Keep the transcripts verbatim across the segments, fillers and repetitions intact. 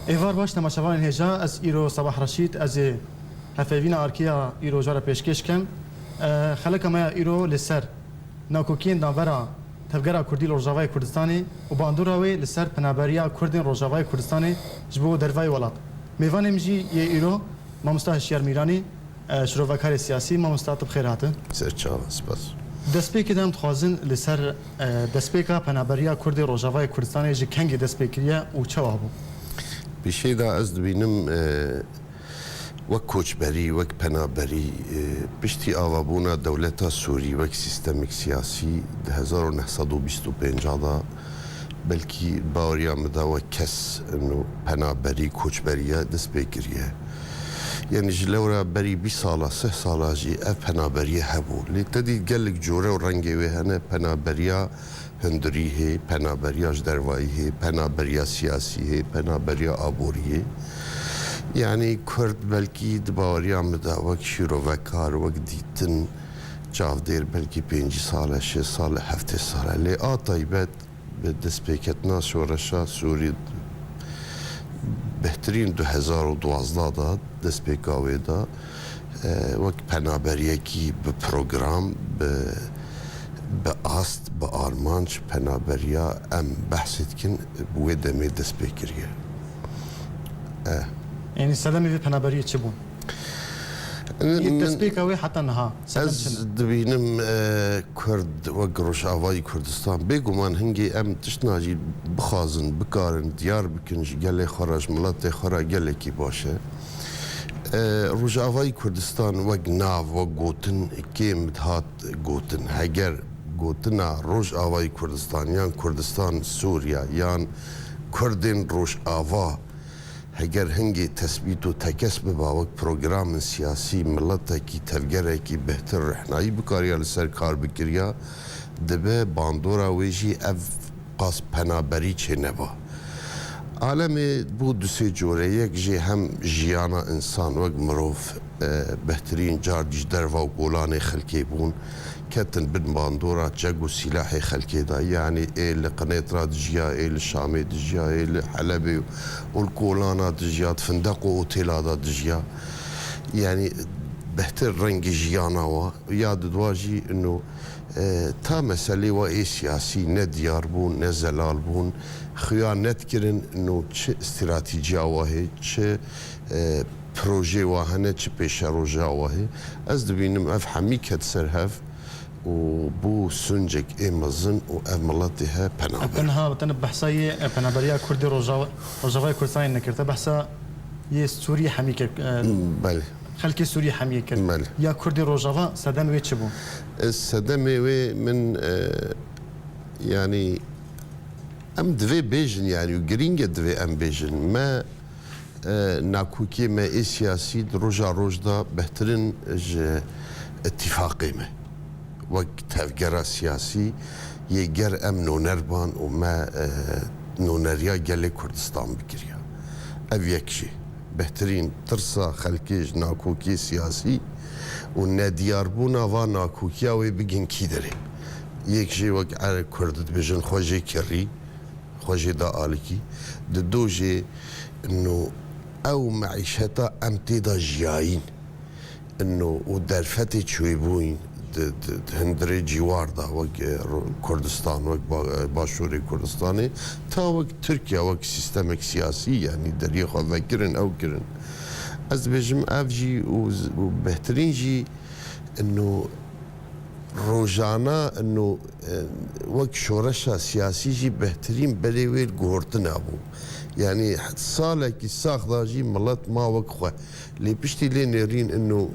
Êvar baş temaşevanên hêja, ez îro Sabah Reşîd, ez ê hevpeyvîna arkî ya îro jara pêşkêş kem. E, xeleka me ya îro li ser nakokiyên navbera Tevgera Kurdî li Rojavayê Kurdistanê û bandora wê li ser penaberiya Kurdên Rojavayê Kurdistanê ji bo dervayî welat. Mêvanê min jî yê îro Mamosta Hişyar Mîranî, e, şirovekarê siyasî. Mamosta, tu bi xêr hatin. Ser çava, spas. Destpêkê de em dixwazin li ser, e, destpêka penaberiya Kurdê Rojavayê Kurdistanê ji kengê dest pê kiriye û çawa bû? Pêşê de ez dibînim, e, wek koçberî, wek penaberî, e, piştî avabûna dewleta Sûrî wek sîstemik siyasî di hezar û neh sed û bîst û pênc de belkî baweriya min de wek kes ino penaberî, koçberiye dest pê kiriye. Yanî ji lewra berî bîst sala, sih sala jî ev penaberiye hebû. Lê te dî gelek cure û rengê wê hene, penaberiya hundirî hê, penaberiya ji dervayî hê, penaberiya siyasî hê, penaberiya aborî hê. Yanî Kurd belkî di baweriya min de wek şîrovekar, wek dîtin, çavdêr belkî pêncî sal e, şêst sal e, heftê sal e. Lê a taybet bi destpêketina şoreşa Sûrî bêhtirîn du hezar û duwazdeh de destpêka wê de, e, wek penaberiyekî bi program, bi, bi ast, bi armanc penaberiya em behsê dikin, bi wê demê dest pê kiriye. E. Yanî sedemê vê penaberiyê çi bûn? Yê destpêka wê heta niha sedem çi ne? Ez dibînim, e, Kurd wek Rojavayî Kurdistan, bêguman hingê em tiştna jî bixwazin, bikarin, diyar bikin ji gelê xwe re, ji miletê xwe re gelekî baş e. E, Rojavayî Kurdistan wek nav, wek gotin, kêm dihat gotin. Heger gotina Rojavayî Kurdistan yan Kurdistan Sûriya yan Kurdên Rojava, heger hingê tesbît û tekez biba wek programên siyasî, miletekî, tevgerekî bêhtir rehnayî bikariya li ser kar bikiriya, dibe bandora wê jî ev qas penaberî çêneba. Alemê bû du sê cure, yek jê hem jiyana însan wek mirov, e, bêhtirîn car jî derva û kolanê xelkê bûn, ketin bin bandora çek û sîlahê xelkê de. Yanî ê li Qinêtra dijiya, ê li Şamê dijiya, ê li Helebê û li kolana dijiya, di findeq û otêla de dijiya. Yanî bêhtir rengê jiyana wa ya didwa jî ino, e, ta meselê wa ê siyasî ne diyar bûn, ne zelal bûn, xuya nedikirin ino çi stratîjiya wa hê, çi, e, projê wa hene, çi pêşeroja wa hê. Ez dibînim ev hemî ket ser hev û bû sincek ê mezin û ev miletê he pena ber. Te niha, te niha behsa yê, e, penaberiya Kurdê Rojava-, Rojavayê Kurdistanê nekir. Te behsa yê Sûriyê hemî kir, e, Belê. Xelkê Sûriyê hemî kir. Belê. Ya Kurdê Rojava sedem wê çi bû? E, sedemê wê min, e, yanî em divê bêjin, yanî û girîng e divê em bêjin. Me, e, nakokiyê me ê siyasî di roja roj de bêhtirin ji îtîfaqê me. Wek tevgera siyasî yê ger em noner ban û me, e, noneriya gelê Kurdistan bikiriya. Ev yek jî. Bêhtirîn tirsa xelkê ji nakokiyê siyasî û nediyarbûna va nakokiya wê bigin kî derê. Yek jê wek ere Kurd dibêjin xwe jê kirî, xwe jê da alikî. Di do jê ino ew meîşeta em tê de jiyayîn. Ino û derfetê çêbûyîn di, di, di hundirê cîwar de wek, e, Ro-, Kurdistan, wek ba-, e, Başûrê Kurdistanê, ta wek Tirkiye, wek sîstemek siyasî, yanî deriyê xwe vekirin, ew kirin. Ez dibêjim ev jî û z-, û bêhtirîn jî ino rojana ino, e, wek şoreşa siyasî jî bêhtirîn berê wê guhortina bû. Yanî salekî sax da jî milet ma wek xwe. Lê piştî lê nêrîn ino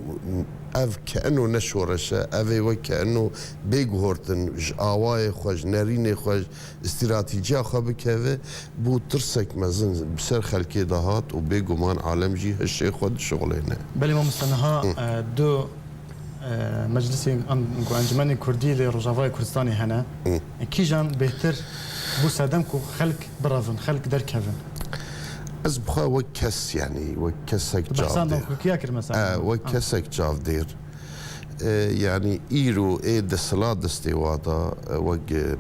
ev ke ino ne şoreş e, ev ê wek ke ino bê guhortin ji awayê xwe, ji nerînê xwe, ji stratîciya xwe bikeve, bû tirsek mezin bi ser xelkê de hat û bêguman alem jî hişê xwe dişuxulêne. Belê mamoste, niha, Hı. e, du, e, meclisên an-, ku encûmenên Kurdî li Rojavayê Kurdistanê hene. Hı. Kîjan bêhtir bû sedem ku xelk birevin, xelk derkevin? Ez bi xwe wek kes, yanî wek kesek çavdêr. Tu behsa nakokiya kir mesela. E, wek Ha. kesek çavdêr. E, yanî îro ê desthilat destê wa da, e, wek, e,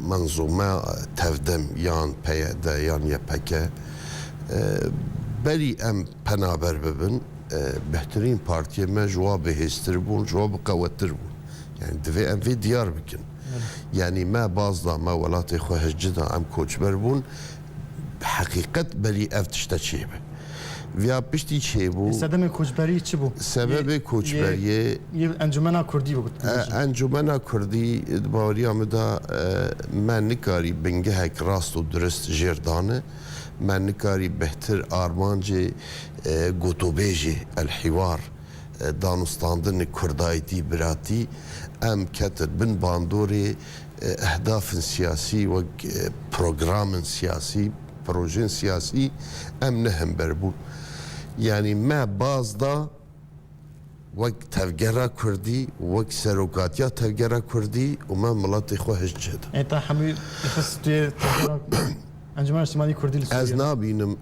menzûme Tevdem yan P Y D yan Y P G, e, E, berî em penaber bibin, e, bêhtirîn partiyê me ji wa bihêztir bûn, ji wa biqewettir bûn. Yani divê em vê diyar bikin. Evet. Yani me baz da, me welatê xwe hizci da, em koçber bûn. Heqîqet berî ev tişte çêbe. Viya piştî çêbû. E, sedemê koçberî çi bû? Sebebê Yê, koçberiyê yê, yê Encumena Kurdî bû. E, Encumena Kurdî, di baweriya min de, e, me nikarî bingehek rast û dirist jêr dane. Me nikarî bêhtir armancê, e, gotûbêjê, el-hiwar, e, danûstandin, kurdayîtî, biratî, em ketin bin bandorê, e, ehdafin siyasî, wek, e, programin siyasî, projên siyasî, em ne hember bûn. Yanî me baz da wek tevgera Kurdî, wek serokatiya tevgera Kurdî û me miletê xwe hişt cih da. Ê te hemû dixist tu yê tevgera Encûmena Niştimanî Kurdî li Ez Sûriyê. Nabînim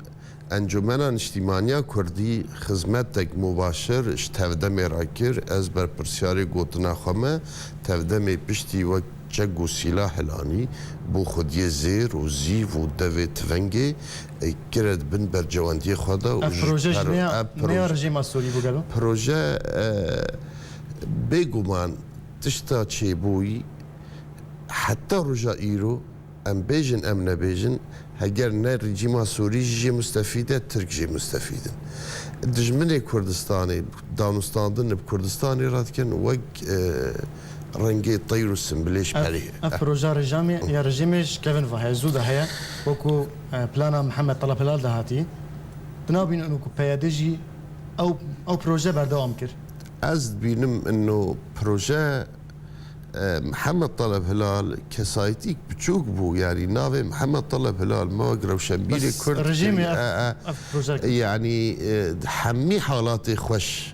Encûmena Niştimaniya Kurdî xizmetek mubaşir ji tevdemê re kir. Ez berpirsiyarê gotina xwe me, tevdemê piştî wek çek û sîlah hilanî, bû xwediyê zêr û zîv û devê tivengê, e, kire di bin bercewendiyê xwe de û Ev ji proje jî her neya, ev neya proje rejîma Sûrî bû gelo? Proje, e, bêguman tişta çêbûyî heta roja îro, em bêjin, em nebêjin, heger ne rejîma Sûrî jî jê mustefîd e, Tirk jê mustefîd in. Dijminê Kurdistanê, danûstandin li Kurdistanê re dikin wek, e, rengê teyr û simbilê ji Ev, perê. ev proja rejamê, ya rejîmê ji kevin ve heye, zû de heye, wekû, e, plana Mihemed Teleb Hilal de hatî. Tu nabînin ku P Y D jî ew, ew proje berdewam kir? Ez dibînim ino proje, e, Mihemed Teleb Hilal kesayetîk biçûk bû, yanî navê Mihemed Teleb Hilal me wek rewşenbîrê Kurd rejîmê kir, ev, e, e, ev proje kir. Yanî, e, hemî halatê xweş,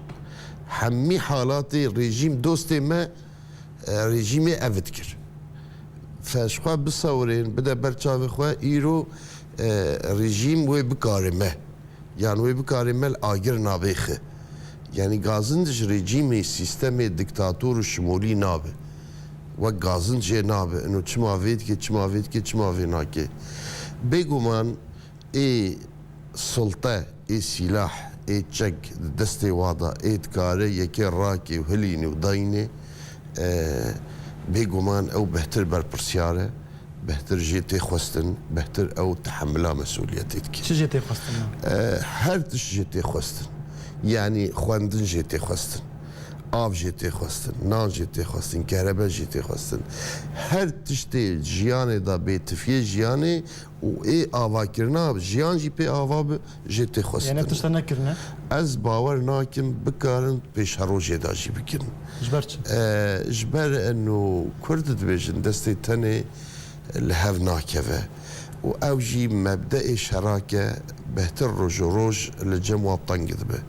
hemî halatê rejîm dostê me, e, rejîmê ev dikir. Fe ji xwe bisewirên, bide ber çavê xwe, îro, e, rejîm wê bikare me. Yan wê bikare me li agir nabêxi. Yanî gazinc ji rejîmê, sîstemê diktator û şimolî nabe. Wek gazinc jê nabe. Ino çima vê dike, çima vê dike, çima vê nake. Bêguman ê sulte, ê sîlah, ê çek di destê wa de, ê dikare yekê rake û hilîne û dayne, e, bêguman ew bêhtir berpirsiyar e, bêhtir jê tê xwestin, bêhtir ew tehemila mesûliyetê dike. Çi jê tê xwestin, na? E, her tişt jê tê xwestin. Yanî xwendin jê tê xwestin. Av jê tê xwestin, nan jê tê xwestin, kerebe jê tê xwestin. Her tiştê jiyanê de bê tifiyê jiyanê û ê avakirina jiyan jî pê ava bi jê tê xwestin. Yanî ev tişta nekirine? Ez bawer nakim bikarin pêşerojê de jî bikin. Ji ber çi? E, ji ber eno Kurd dibêjin destê tenê li hev nakeve û ew jî mebdeê şerake bêhtir roj û roj li cem wan teng dibe.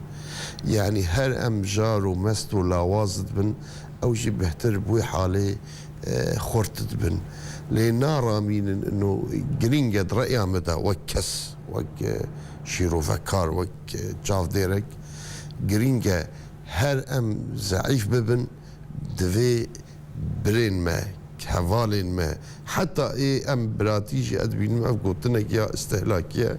Yanî her em jar û mest û lawaz dibin, ew jî bêhtir bi wê halê, e, xurt dibin. Lê naramînin ino girîng e di reya min de wek kes, wek, e, şîrovekar, wek, e, çavdêrek, girîng e her em zeîf bibin, divê birên me, hevalên me, heta ê em biratî jî ez dibînim ev gotinek ya îstihlakî ye,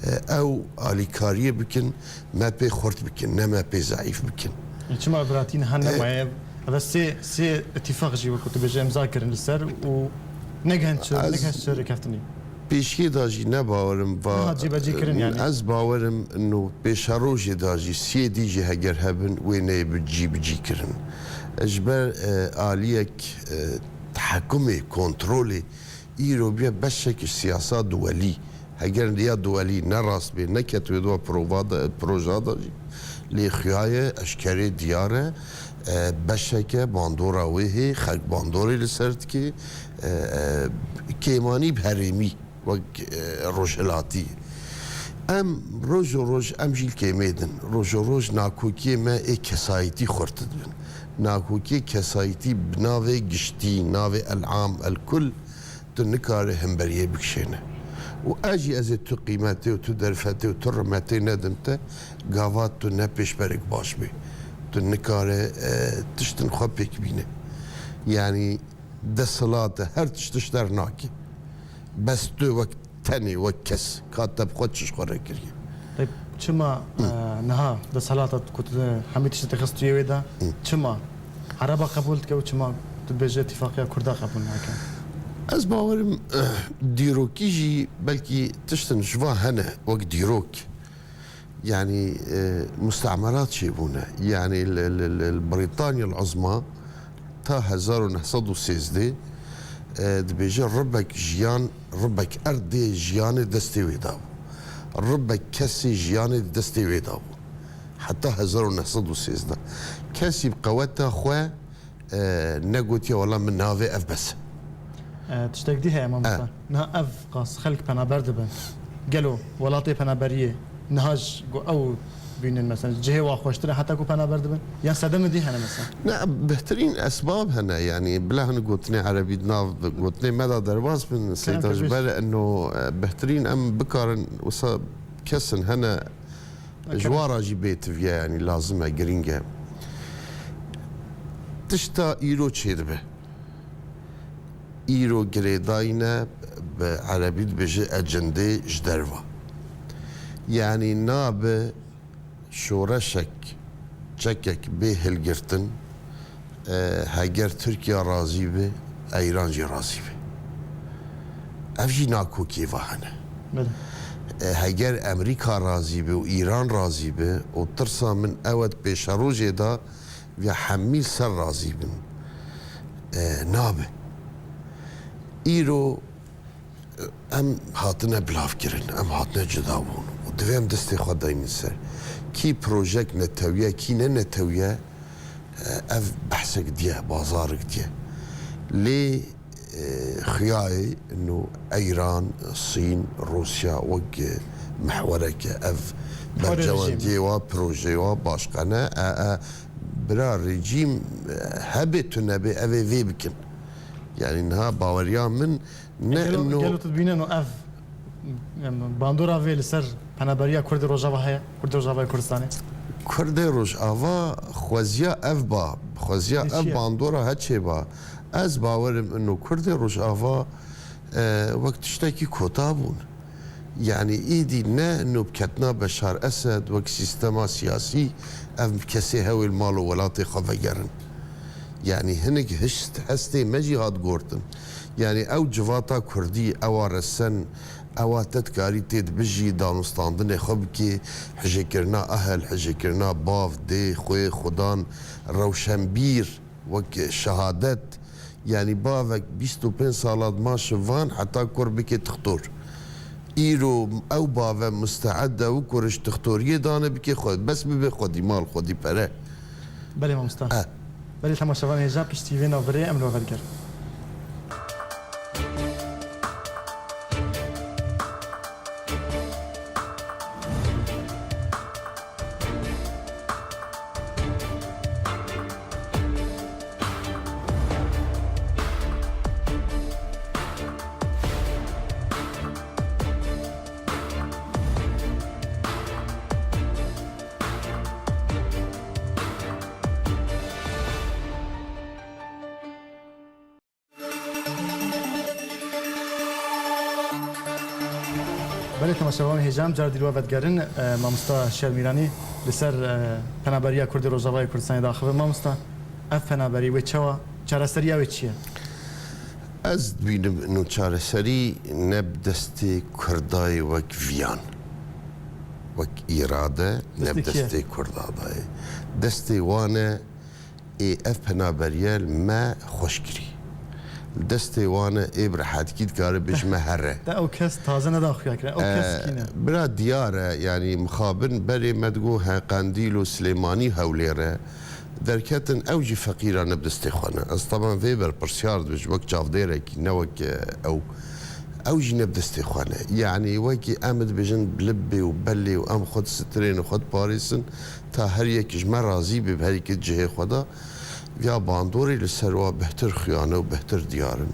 e, ew alîkariyê bikin, me pê xurt bikin, ne me pê zeîf bikin. E, çima biratî niha E, nemaye? Ev sê, sê îtîfaq jî wekî tu bêjî imza kirin li ser û ne gihand çi, ne Ez gihand çi rêkeftinî. Pêşiyê de jî ne bawerim va Niha cîbecî kirin, yanî. Ez bawerim no pêşerojê de jî siyê dî jî heger hebin wê neyê bi cîbicî kirin. Ji ber, e, aliyek, e, tehekumê, kontrolê îro bûye beşek ji siyasa duwelî. Heger ya duwelî ne rast bê, neketibe di wa prova de, proja de jî. Lê xuya ye, eşkerê diyar e, e, beşeke bandora wê hê, xelk bandorê li ser dike, e, e, kêmanî bi herêmî wek, e, rojhilatî. Em roj û roj, em jî li kêmê din. Roj û roj nakokiyê me ê kesayetî xurt dibin. Nakokiyê kesayetî bi navê giştî, navê el-am, el-kul, tu nikare hemberiyê bikişêne. Û ez jî ez ê tu qîmetê û tu derfetê û tu rimetê nedim te, gava tu ne pêşberek baş bê. Tu nikare, e, tiştin xwe pêk bîne. Yanî desthilate her tişt ji te re nake. Bes tu wek penê wek kes, ka te bi xwe çi ji xwe re kiriye. Teyb, çima e, niha desthilata ku tu hemî tiştê te xistiye wê de, çima Ereba qebûl dike û çima tu dibêje îtîfaqiya Kurda qebûl nake? Ez bawerim, eh, dîrokî jî belkî tiştin ji van hene wek dîrok. Yanî, e, mustemerat çêbûne. Yanî li, li, li, li Brîtanya Uzma ta hezar û neh sed û sêzdeh, e, dibêje ribek jiyan, ribek erdê jiyanê destê wê de bû. Ribek kesê jiyanê di destê wê de bû. Heta hezar û neh sed û sêzdeh. Kesî bi qeweta xwe, e, negotiye, wela min navê ev bes e. E, tiştek dî heye, mamosta. E. Niha ev qas xelk penaber dibin. Gelo welatê penaberiyê niha ji ku ew bînin, mesela, cihê wan xweştir e heta ku penaber dibin? Yan sedemê dî hene, mesela? Ne, bihtirîn esbab hene, yanî bila hin gotinê erebî di nav gotinê me de derbas bin, Seyda, ji ber eno, e, bihtirîn em bikarin wisa kesin hene, ji wan re jî bêtiviye, yanî lazim e, girîng e. Tişta îro çêdibe. Îro girêdayî ne, bi erebî dibêje ecendê ji derve. Yanî nabe şoreşek, çekek bê hilgirtin, e, heger Tirkiye razî be, Îran jî razî be. Ev jî nakokê va hene. Belê. E, heger Amerîka razî be û Îran razî be û tirsa min ew e di pêşerojê de vê hemî li ser razî bin. E, nabe. Îro, e, em hatine bilavkirin, em hatine cuda bûn û divê em destê xwe daynin ser. Kî projek netewiye, kî ne netewiye, e, ev behsek diye, bazarek diye. Lê, e, xiyayê ino Îran, Sîn, Rûsya wek, e, mihwereke ev bercewendiyê wa, projeyê wa başqe ne. E, e, bira rejîm, e, hebe tu nebe, ev ê vê bikin. Yanî niha baweriya min ne ino. Gelo tu dibîne no ev, em, bandora vê li ser penaberiya Kurdê Rojava heye, Kurdê Rojavayê Kurdistanê? Kurdê Rojava xweziya ev ba, xweziya ev bandora heçê ba. Ez bawerim ino Kurdê Rojava, e, wek tiştekî kota bûn. Yanî îdî ne nûbketina Beşar Esed wek sîstema siyasî, ev kesê hewê li mal û welatê xwe vegerin. Yanî hinek hişt hestê me jî hat gortin. Yanî ew civata kurdî, ewa resen, ewa te dikarî tê dibijî, danûstandinê xwe bikê, hijêkirina ehel, hijêkirina bav, dê, xwê, xudan, rewşenbîr, wek şehadet, yanî bavek bîst û pênc sala dima şivan heta kur bike tixtor. Îro ew bave musteed e û kur ji tixtoriyê dane bike xwe, bes bibe xwedî mal, xwedî pere. Belê mamosta. E. Belê temaşevan hêja piştî vê navbirê em li we vedigerin. Belê temaşevan hêja em car dî li we vedigerin, e, mamosta Şêr Mîranî li ser, e, penaberiya Kurdê Rojavayê Kurdistanê diaxive. Mamosta, ev penaberî wê çawa, çareseriya wê çi ye? Ez dibînim ino çareserî ne bi destê Kurda ye wek viyan, wek îrade, ne bi destê Kurda de ye. Destê wan e. Ê ev penaberiye li me xweş kirî. Li destê wan e, ê bi rehetkî dikare bêje me here. Te ew kes taze neda xuya kirin. Ew kes kî ne? Bira diyar e, yanî mixabin berê me digot he Qendîl û Silêmanî û Hewlêr e. Derketin ew jî feqîra ne bi destê xwe ne. Ez teban vê berpirsyar dibim ji wek çavdêrekî, ne wek, e, ew. Ew jî ne bi destê xwe ne. Yanî wekî em dibêjin bi libê û belê û em xwe disitirên û xwe diparêzin. Ta her yek ji me razî be, bi her yekê cihê xwe de, viya bandorê li ser wa bihtir xuyane û bihtir diyar in.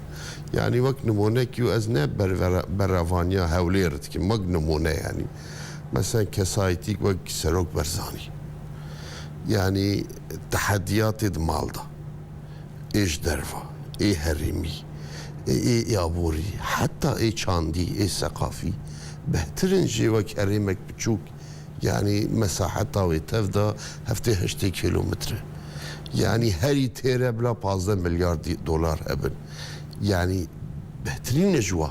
Yanî wek nimûnekî û ez ne bervera-, berevaniya Hewlêr dikim, wek nimûne yanî. Mesela kesayetîk wek Serok Barzanî. Yanî tehediyatê di mal de. Ê ji derve, ê herêmî, ê, ê aborî, heta ê çandî, ê seqafî, bêhtir in jê wek herêmek biçûk, yanî mesaheta wê tev de heftê heştê kîlometre. Yanî herî têr e bila pazdeh milyar dî-, dolar hebin. Yanî bêhtirîn e ji wa.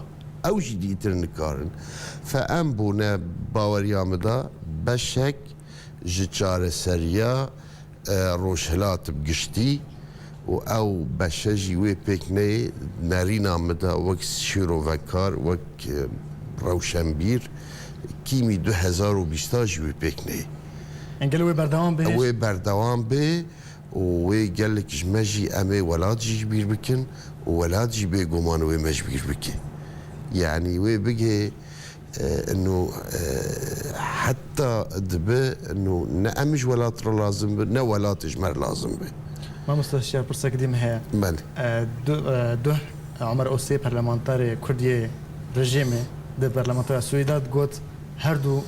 Ew jî dîtir nikarin. Fe em bûne baweriya min de beşek ji çareseriya e, Rojhilat bi giştî û ew beşe jî wê pêk neyê, nerîna min de wek şîrovekar, wek, e, rewşenbîr, kîmî du hezar û bîsta jî wê pêk neyê. Engel wê berdewam bê? Wê berdewam bê û wê gelek ji me jî em ê welat jî ji bîr bikin û welat jî bêguman wê me ji bîr bike. Yanî wê bigê E, ino, e, heta dibe, ino ne em ji welat re lazim be, ne welat ji me re lazim be. Mamoste Şiyar, pirsek dî min heye. Belê. E, du-, e, duh Omer Osê, parlamenterê Kurd yê rejîmê, di parlamentoya Swêda de got, her du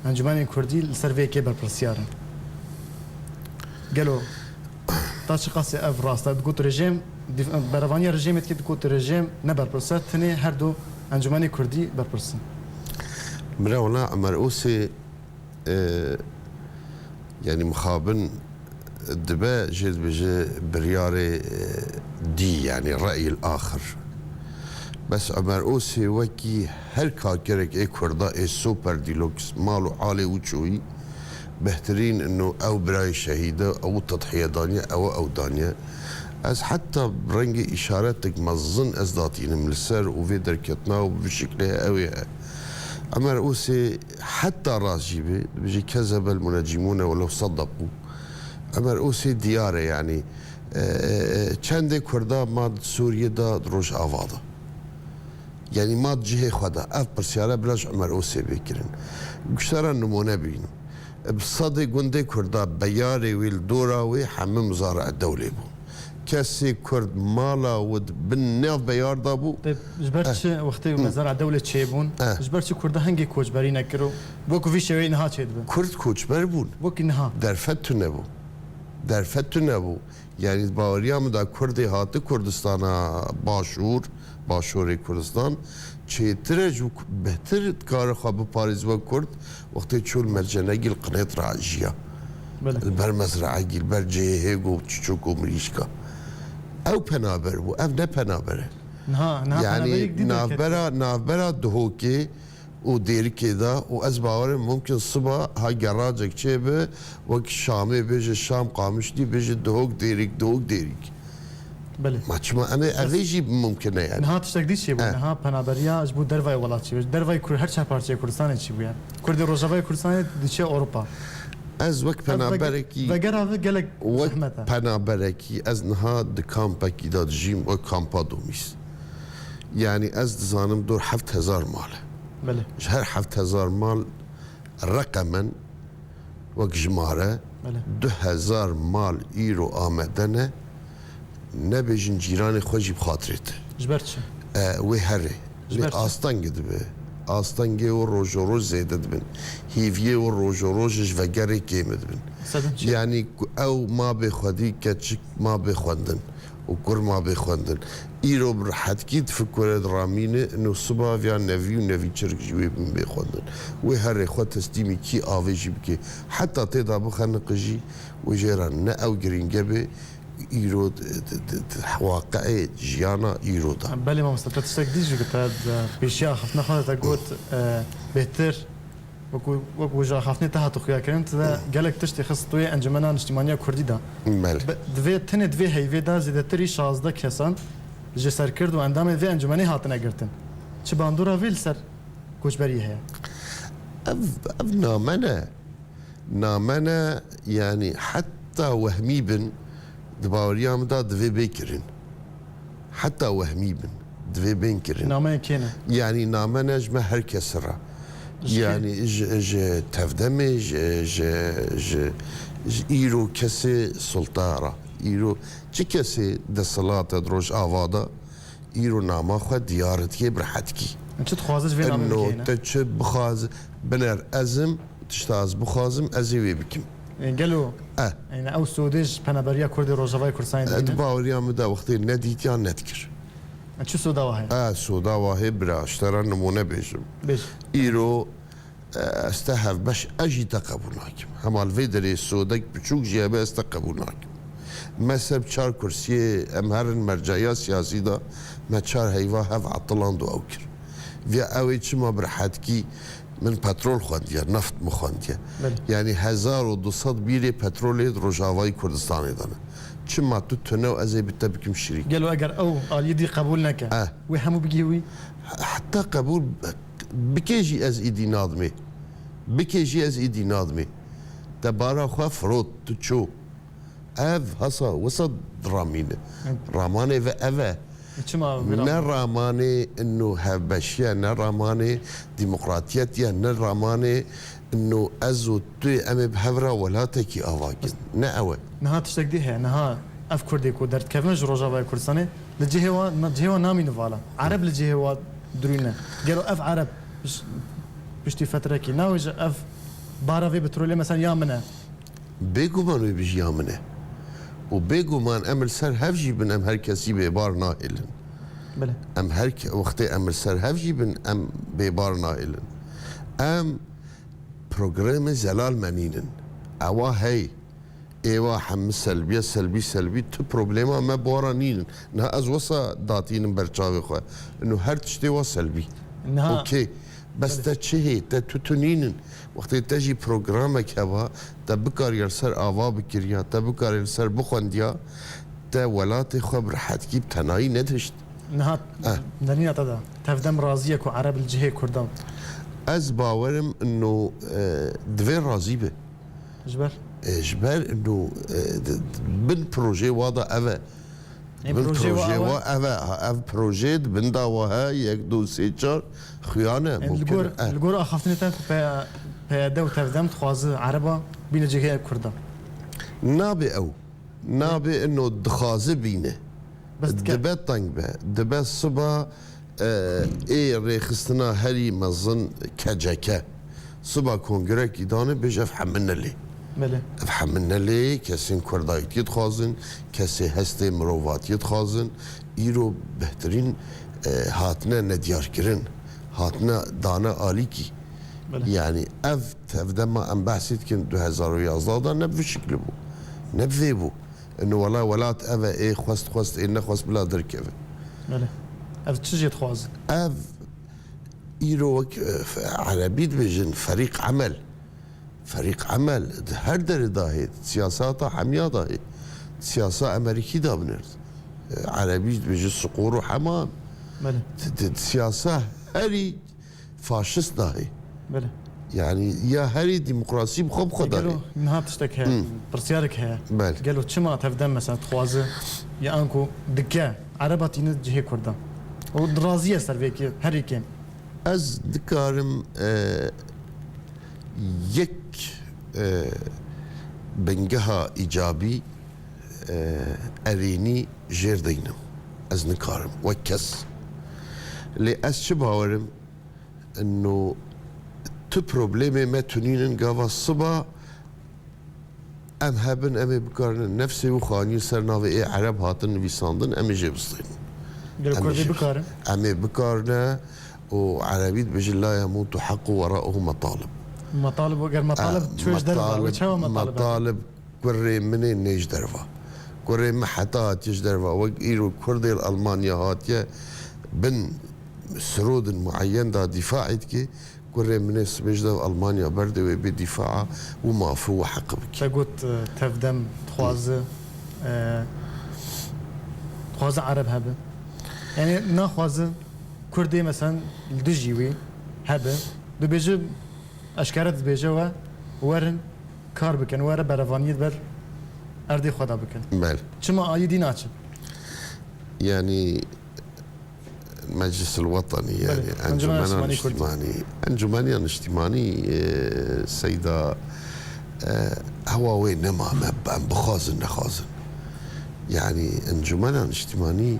encûmenên Kurdî li ser vê yekê berpirsiyar in. Gelo ta çiqasê ev rast e? Digot rejîm, dîf-, berevaniya rejîmê dikê, digot rejîm ne berpirs e, tenê her du encûmenê Kurdî berpirs in. Mira wela Omer Osê, e, yanî mixabin dibe jê dibêje biryarê, e, dî, yanî re'yil axir. Bes Omer Osê wekî her karkerek ê Kurda ê super deluxe, mal û alê û çoyî, bêhtirîn ino ew birayê şehîd e, ew tedhiye daniye, ew ew daniye. Ez heta rengê îşaretek mezin ez datînim li ser û vê derketina û bi vî şiklê ew ê he. Omer Osê heta rast jî be, dibêje kezebel munecimûne welew seddeqû. Omer Osê diyar e, yanî, e, e, e, çendê Kurda ma di Sûriyê de, di Rojava de. Yanî ma di cihê xwe de ev pirsyare bila ji Omer Osê bê kirin. Ji te re nimûne bînim. Bi sedê gundê Kurda beyarê wê li dora wê hemû mizara dewlê bûn. Kesê Kurd mala wê di bin nav beyar de bû. Te ji ber Eh. çi wextê Hı. mezara dewlê çêbûn? Eh. Ji ber çi Kurda hingê koçberî nekir û wekî vî şêweyê niha çêdibe? Kurd koçber bûn. Wekî niha. Derfet tune bû. Derfet tune bû. Yanî baweriya min de Kurdê hate Kurdistana Başûr, Başûrê Kurdistan, çêtir e ji ku-, bêhtir dikare xwe biparêz wek Kurd, wextê çû li Mercenegî li Qinêt re jiya. Belê. Li ber mezraegî, li ber cihê hêg û çiçok û mirîşka. Ew penaber bû, ev ne penaber e. Niha, niha Yanî penaberîk dî derket. navbera, navbera Duhokê û Dêrikê de û ez bawer im mumkin siba ha geracek çêbe, wek Şamê bêje Şam Qamişlî, bêje Duhok Dêrik, Duhok Dêrik. Belê. Ma çima em ê, ev ê jî mumkin e yani. Niha tiştek dî çêbû, Eh. niha penaberiya ji bo dervayê welat çêbû. Dervayê Kur-, her çar parçeyê Kurdistanê çêbûye. Kurdê Rojavayê Kurdistanê diçe Ewropa. Ez wek Ev vege-, penaberekî, vegera ve gelek wek zehmet e. penaberekî ez niha di kampekî de dijîm, wek kampa Domîs. Yani ez dizanim dor heft hezar mal e. Belê. Ji her heft hezar mal reqemen wek jimare Belê. du hezar mal îro amade ne, nebêjin cîranê xwe jî bi xatirê te. Ji ber çi? E, wê herê. Ji Lê ber çi? astengê dibe. Astengê û rojo roj zêde dibin. Hîviyê û rojo roj ji vegerê kêm dibin. Sedem çi? Yani ku ew mabê xwedî keçik mabê xwendin. û kur mabê xwendin. Îro bi rehetkî difikire diramîne, ino siba viya nevî û nevî çirk jî wê bin bê xwendin. Wê herê xwe teslîmî kî avê jî bike. Heta tê de bixeniqe jî, wê jê re ne ew girînge bê, îro di, di, di, di waqiê jiyana îro de. Belê mamoste, te tiştek dî jî got, te di pêşiya axiftina xwe de te got, e, bêhtir Wekî, wekî ji axaftinê te hate xuyakirin, tu de gelek tiştê xist wê Encûmena Niştîmaniya Kurdî de. Belê. Bi, di vê, tenê di vê heyvê de zêdetirî şazdeh kesan ji serkird û endamên vê encûmenê hatine girtin. Çi bandora vê li ser koçberiyê heye? Ev, ev name ne. Name ne, yanî heta wehmî bin, di baweriya min de divê bê kirin. Heta wehmî bin, divê bên kirin. Nameyên kê ne? Yanî name ne ji me her kesî re. Ji kê? Yanî ji, ji tevdemê, ji, ji, ji, ji îro kesê sulta re. Îro çi kesê desthilat e di Rojava de, îro nama xwe diyar dike bi rehetkî. Çi dixwaze ji vê nameyê Eno bigihîne? Te çi bixwaze, biner ez im, tişta ez bixwazim, ez ê wê bikim. E, gelo, E. yani ew sodê ji penaberiya Kurdê Rojavayê Kurdistanê E, digihîne? Di baweriya min de wextê nedîtiya nedikir. Çi soda wa heye? E, soda wa heye bira, ji te re nimûne bêjim. Bêj. Îro, e, ez te hevbeş, ez jî te qebûl nakim. Hema li vê derê sodek biçûk jî hebe, ez te qebûl nakim. Me ser çar kursiyê, em herin merceya siyasî de, me çar heyva hev etiland û ew kir. Viya ew ê çima bi rehetkî Min petrol xwendiye, neft min xwendiye. Belê. Yanî hezar û du sed bîrê petrolê di Rojavayê Kurdistanê de ne. Çima tu tune û ez ê bi te bikim şirîk? Gelo eger ew aliyê dî qebûl neke, Eh. wê hemû bigihî wî? Heta qebûl bike jî ez îdî nadimê. Bike jî ez îdî nadimê. Te bara xwe firot, tu çû. Ev hasa wisa diramîne. Hı. Ramanê ve ev e. E, çima vê Ne ramanê? ramanê ino hevbeşiye, ne ramanê demokratiyet ye, ne ramanê ino ez û tu em ê bi hev re welatekî ava kin. Ne ew e. Niha tiştek dî heye. Niha ev Kurdê ku derdikevin ji Rojavayê Kurdistanê, li cihê wan, na-, cihê wan namîne vala. Ereb li cihê wan dirûne. Gelo ev Ereb ji, piştî fetrekî nawêje ev bara vê petrolê mesela ya min e. Bêguman wê bijiya min e. Û bêguman em li ser hev jî bin, em her kesî bêbar nahêlin. Belê. Em her ke-, wextê em li ser hev jî bin, em bêbar nahêlin. Em programê zelal me nînin. Ewa hey. Êwa hemî selbî ye, selbî, selbî. Tu problema me bi wan re nînin. Niha ez wisa datînim ber çavê xwe. Ino her tiştê wa selbî. Niha Okey. Bes Belê. te çi hê? Te tu tu nînin. Wextê te jî programek heba, te bikariya li ser ava bikiriya, te bikariya li ser bixwendiya, te welatê xwe bi rehetkî bi tenayî nedihişt. Niha Eh. Derîna te de tevdem razî ye ku Ereb li cihê Kurdan? Ez bawerim ino, e, divê razî be. Ji ber? E, ji ber ino, e, di, di, bin projê wa da ev e. Ê, Bin projê wa projê ew e? wa ev e. Ha, ev projê di bin da wa he, yek, du, sê, çar, xuya ne, Ê, li mumkin gor, e. li gor axaftinê te ku P-, P Y D û tevdem dixwaze Ereba bîne cihê Kurda? Nabe ew. Nabe ino dixwaze bîne. Bes dike. Dibe teng be. Dibe siba, e, ê rêxistina herî mezin K C K. Siba kongrekî dane bêje ev hemine lê. Belê. Ev hemine lê kesên kurdayîtiyê dixwazin, kesê hestê mirovatiyê dixwazin. Îro bêhtirîn, e, hatine nediyarkirin, hatine dane alîkî. Belê. Yanî ev tevdema em behsê dikin du hezar û yazdeh de ne bi vî şiklî bû, ne bi vê bû. Ino wela welat ev e, ê xwest xwest, ê nexwest bila derkeve. Belê. Ev çi jê dixwazin? Ev îro wek, e, f-, erebî dibêjin ferîq emel. Ferîq emel di her derê de hê, di siyaseta hemiya de hê. Di siyasa emerîkî de binêrt. E, erebî dibêje siqor û hema. Belê. Di, di, di siyasa herî faşist dahê. Belê. Yanî ya herî demokrasî bi xwe bi xwe dahê. Gelo niha tiştek heye, Hı. pirsyarek heye. Belê. Gelo çima tevdem mesela dixwaze ya anku dike Ereba tîne cihê Kurdan? Û razî ye ser vê ki herî kêm. Ez dikarim, e, yek, e, bingeha îcabî, e, erênî jêr deynim. Ez nikarim wek kes. Lê ez çi bawerim? Ino tu problemê me tunînin gava siba em hebin, em ê bikarine nefsê wî xanî li ser navê ê Ereb hatin nivîsandin, em ê jê bistînin. Gelo Em ê Kurdê jê bikarin? Em ê bikarine û Erebî dibêje la yemutu hequ wera'uhu metalib. Metalib, eger metalib Ah, çû ji derve, metalib, wê çawa metalib hebe? metalib Kurê min ê nêj derva. Kurê min heta hatiye ji derva. Wek îro Kurdê li Almanya hatiye bin sirodin mueyen da dîfaê dike. Kurê min ê sibê ji dev Almanya berdê wê bê dîfaa û mafû û heqi bike. Te got, e, tevdem dixwaze, e, dixwaze Ereb hebe. Yanî naxwaze Kurdê, mesela, li dijî wî hebe. Dibêje, eşkere dibêje we, werin kar bikin, were berevaniyê ber erdê xwe de bikin. Belê. Çima ayî dî naçin? Yanî Meclis el Wetanî, Belê. yanî Encûmena Encûmena Niştimanî Kurd. Niştimanî. Encûmeniya Niştimanî, e, Seyda, e, hewa wê nema me, em bixwazin nexwazin. Yanî Encûmena Niştimanî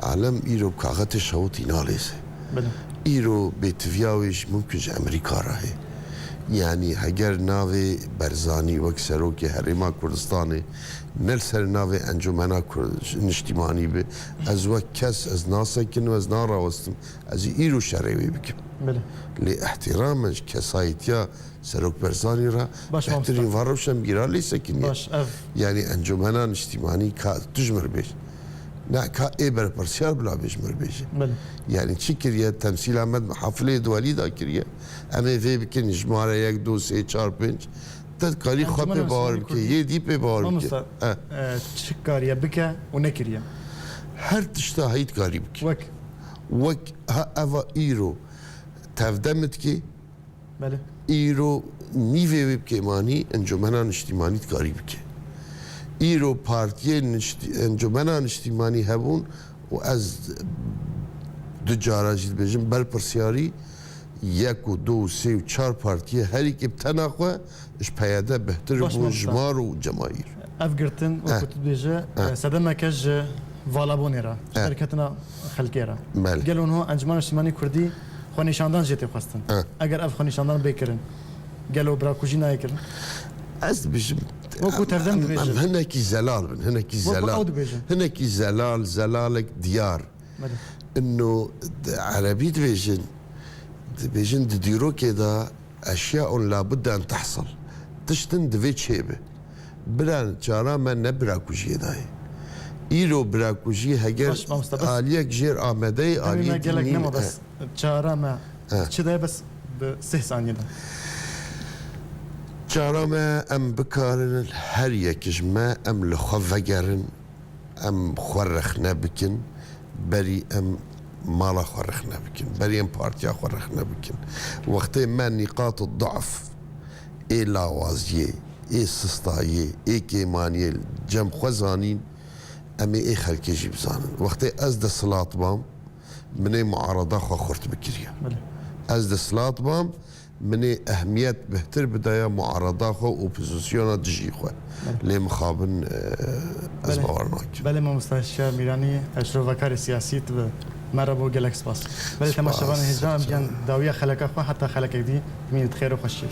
alem îro bi kaxetê şewitî nalêze. Belê. Îro bêtiviya wê jî mumkin ji Amerîka re hê. Yanî heger navê Berzanî wek serokê Herêma Kurdistanê ne li ser navê Encûmena Kur-, Niştîmanî be, ez wek kes ez nasekinim, ez narawestim, ez ê îro şerê wê bikim. Belê. Lê îhtîramen ji kesayetiya Serok Berzanî re Baş, behtirîn mamosta. Van rewşenbîra lê sekiniye. Baş, ev. Yanî Encûmena Niştîmanî ka tu ji mir bêj. Ne, ka ê berpirsiyar bila bê ji mir bêje. Belê. Yanî çi kiriye? Temsîla me di hafileyê di welî de kiriye. Em ê vê bikin jimare yek, du, sê, çar, pênc. Te dikarî xwe Encûmena pê bawer Niştîmanî bike, Kurdî. Yê dî pê bawer bike. Mamosta, Eh. e, çi kariye bike û nekiriye? Her tişta heyî dikarî bike. Wek? Wek ha eva îro tevde min dikê, Belê. Îro nîvê wê bi kêmanî Encûmena Niştîmanî dikarî bike. Îro partiyê niştî-, Encûmena Niştîmanî hebûn û ez du cara jî dibêjim, berpirsiyarî yek û du û sê û çar partiyê herî kê bi tena xwe ji P Y D bihtir Baş bû mamosta. Ji mar û cemaîr. Ev girtin, wekî Eh. tu dibêje, Eh. sedemeke ji valabonê re, ji Eh. derketina xelkê re. Belê. Gelo niha Encûmena Niştîmanî Kurdî xwenîşandan jê tê xwestin. Eh. Eger ev xwenîşandan bê kirin, gelo birakujî nayê kirin? Ez dibêjim, Wekî em, tevde em, dibêjin. Em hinekî zelal bin, hinekî Wekî zelal. Ew dibêjin. Hinekî zelal, zelalek diyar. Belê. Ino di erebî dibêjin, dibêjin di dîrokê de eşyaun labudde en tehsil. Tiştin divê çêbe. Bira çara me ne birakujiyê dayê. Îro birakujî heger Baş, mamosta, bes aliyek jêr amedeyê, demê me aliyê gelek dînî nema, ne. Bes çara me Eh. Çi de bes bi sih saniyê de. Çara me em bikarin her yek ji me em li xwe vegerin. Em xwe rexne bikin, berî em mala xwe rexne bikin, berî em partiya xwe rexne bikin. Wextê me nîqat ed-du'f, ê lawaziyê, ê sistayê, ê kêmaniyê li cem xwe zanîn, em ê ê xelkê jî bizanin. Wextê ez desthilat bam, min ê muarada xwe xurt bikiriye. Belê. Ez desthilat bam, Min ê ehmiyet bihtir bidaya muarada xwe û opozisyona dijî xwe. Belê. Lê mixabin, e, ez Belê. Bawer nakim. Belê, mamosta Şiya Mîranî, e, şirovekarê siyasî tu bi me re bû, gelek spas. Belê, Spas, temaşevanê hêja, em spas. Giyan dawiya xeleka xwe heta xelekek dî, himî bi xêr û xweşî.